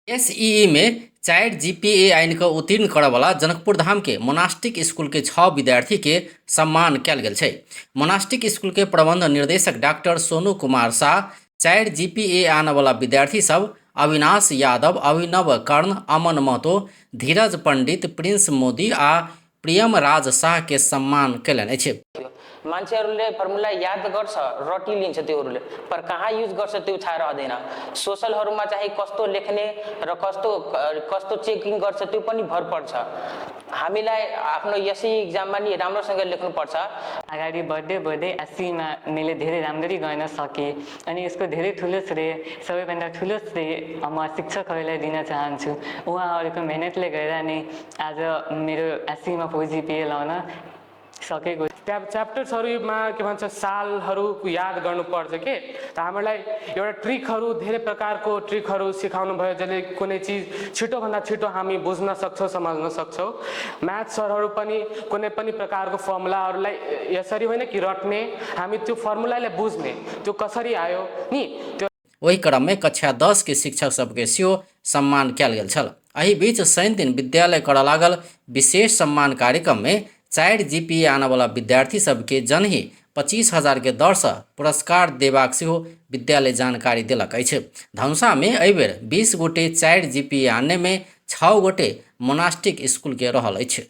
SEE मे 4 GPA आनि कऽ उत्तीर्ण करऽवला जनकपुर धाम के मोनास्टिक स्कूल के 6 विद्यार्थी के सम्मान कयल गेल छै। मोनास्टिक स्कूल के प्रबंध निर्देशक डॉक्टर सोनू कुमार शाह 4 जीपीए आनऽवला विद्यार्थी सब अविनाश यादव, अभिनव कर्ण, अमन महतो, धीरज पंडित, प्रिंस मोदी आ प्रियम राज शाह के सम्मान कयलनि अछि। मान्छेहरूले फर्मुला याद गर्छ, रटी लिन्छ त्योहरूले, पर कहाँ युज गर्छ त्यो थाहा रहँदैन। सोसलहरूमा चाहिँ कस्तो लेख्ने र कस्तो कस्तो चेकिङ गर्छ त्यो पनि भर पर्छ। हामीलाई आफ्नो एसई इक्जाममा नि राम्रोसँग लेख्नुपर्छ। अगाडि बढ्दै बढ्दै एसईमा मैले धेरै राम्ररी गर्न सकेँ अनि यसको धेरै ठुलो श्रेय, सबैभन्दा ठुलो श्रेय म शिक्षकहरूलाई दिन चाहन्छु। उहाँहरूको मेहनतले गर्दा नै आज मेरो एसईमा 4 जिपिए लाउन सकेको। त्यहाँ च्याप्टर्सहरूमा के भन्छ सालहरू याद गर्नुपर्छ के त। हामीलाई एउटा ट्रिकहरू, धेरै प्रकारको ट्रिकहरू सिकाउनु भयो, जसले कुनै चिज छिटोभन्दा छिटो हामी बुझ्न सक्छौँ, समझ्न सक्छौँ। म्याथ सरहरू पनि कुनै पनि प्रकारको फर्मुलाहरूलाई यसरी होइन कि रट्ने, हामी त्यो फर्मुलालाई बुझ्ने, त्यो कसरी आयो नि त्यो। ओहि क्रम मे कक्षा 10 के शिक्षक सबके सेहो सम्मान कयल गेल छल। एहि बीच शनिदिन विद्यालय करय लागल विशेष सम्मान कार्यक्रम मे 4 जीपीए आनयवला विद्यार्थी सबके जनहि 25,000 के दर स पुरस्कार देबाक सेहो विद्यालय जानकारी देलक अछि। धनुषा मे एहि बेर 20 गोटे 4 जीपीए आनय मे 6 गोटे मोनास्टिक स्कूल के रहल अछि।